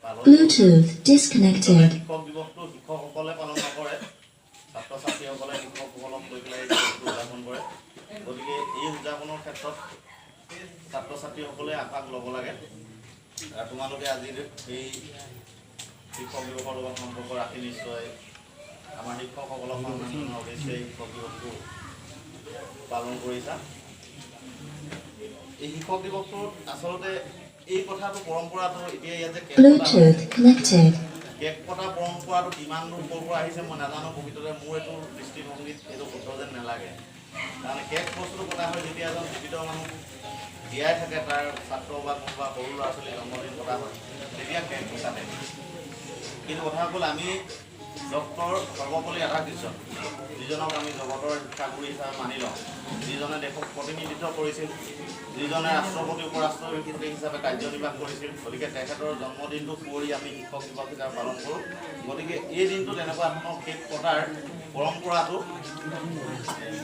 পালন কৰোঁ। Bluetooth disconnected. শিক্ষক দিৱসটো শিক্ষকসকলে পালন নকৰে, ছাত্ৰ ছাত্ৰীসকলে শিক্ষকসকলক লৈ পেলাই এই দিৱসটো উদযাপন কৰে। গতিকে এই উদযাপনৰ ক্ষেত্ৰত ছাত্ৰ ছাত্ৰীসকলে আগভাগ ল'ব লাগে আৰু তোমালোকে আজিৰ এই শিক্ষক দিৱসৰ লগত সম্পৰ্ক ৰাখি নিশ্চয় আমাৰ শিক্ষকসকলক সন্মান জনোৱাৰ উদ্দেশ্যে এই শিক্ষক দিৱসটো পালন কৰিছা। এই শিক্ষক দিৱসটোত আচলতে এই কথাটো, পৰম্পৰাটো এতিয়া ইয়াত যে কেক কটা হৈছে, Bluetooth connected. Cake কটা পৰম্পৰাটো কিমান দূৰ ক'ৰ পৰা আহিছে মই নাজানো। প্ৰকৃততে মোৰ এইটো দৃষ্টিভংগীত এইটো শুদ্ধ যেন নালাগে। কাৰণ কেক বস্তুটো কটা হয় যেতিয়া এজন জীৱিত মানুহ জীয়াই থাকে, তাৰ ছাত্ৰ বা কোনোবা সৰু ল'ৰা ছোৱালীৰ জন্মদিন পতা হয়, তেতিয়া কেকটো কাটে। কিন্তু কথা হ'ল, আমি ডক্টৰ সৰ্বপল্লী ৰাধাকৃষ্ণন, যিজনক আমি জগতৰ শিক্ষাগুৰু হিচাপে মানি লওঁ, যিজনে দেশক প্ৰতিনিধিত্ব কৰিছিল, যিজনে ৰাষ্ট্ৰপতি, উপ ৰাষ্ট্ৰপতি হিচাপে কাৰ্যনিৰ্বাহ কৰিছিল, গতিকে তেখেতৰ জন্মদিনটো সুঁৱৰি আমি শিক্ষক দিৱস হিচাপে পালন কৰোঁ। গতিকে এই দিনটোত এনেকুৱা ধৰণৰ কেক কটাৰ পৰম্পৰাটো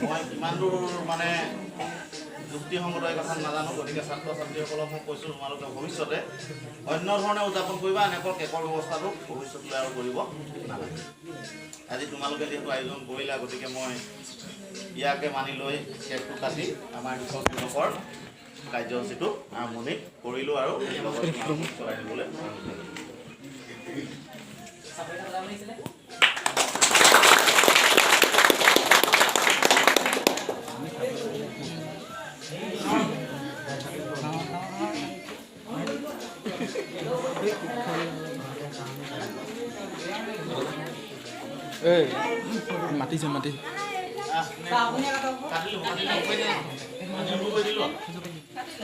মই কিমান দূৰ মানে যুক্তিসংগত, এই কথা নাজানো। গতিকে ছাত্ৰ ছাত্ৰীসকলক মই কৈছোঁ, তোমালোকে ভৱিষ্যতে অন্য ধৰণে উদযাপন কৰিবা, এনেকুৱা কেকৰ ব্যৱস্থাটো ভৱিষ্যতলৈ আৰু কৰিব নালাগে। আজি তোমালোকে যিহেতু আয়োজন কৰিলা, গতিকে মই ইয়াকে মানি লৈ কেকটো কাটি আমাৰ শিক্ষক দিৱসৰ কাৰ্যসূচীটো আৰম্ভণি কৰিলোঁ আৰু লগত তোমালোকক চলাই নিবলৈ অনুৰোধ কৰিলোঁ। চাপৰি এটা বজাব লাগিছিলে। এই মাতিছে, মাতিছে। আহ, নে। কাটিলোঁ, কাটিলোঁ, নেমু কৰি দিলোঁ।